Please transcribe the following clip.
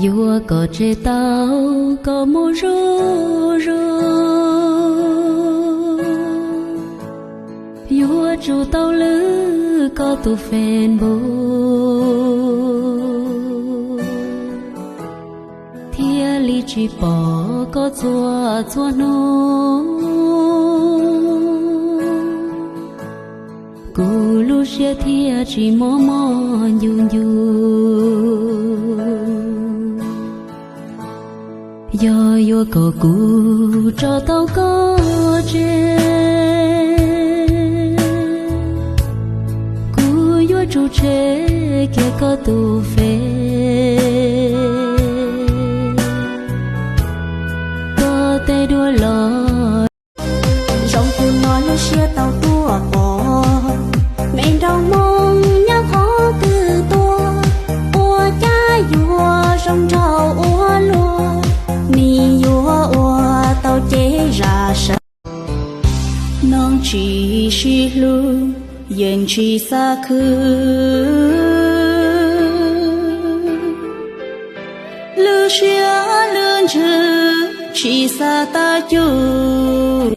Yuav kom tseg tau koj mus zuj zus, yuav tsum tau lwb koj tus Facebook, thiaj li tsis pom koj txhua txhua hnub. Kuv lub siab thiaj tsis mob mob ncu ncu. Yog yuav kom kuv tso tau koj tseg, kuv yuav tsum tshem kiag koj tus Face, koj tej duab los. Zoo kuv no lub siab tau tuaj pom, me nraug Hmoob nyob qhov twg tuaj, ua cas yuav zoo nraug ua luaj, nws yuav ua tau cev zam sawv. Neeg tsis sib hlub, yeej tsis xav khwv, lwm siab lwm ntsws tsis xav tag cuj.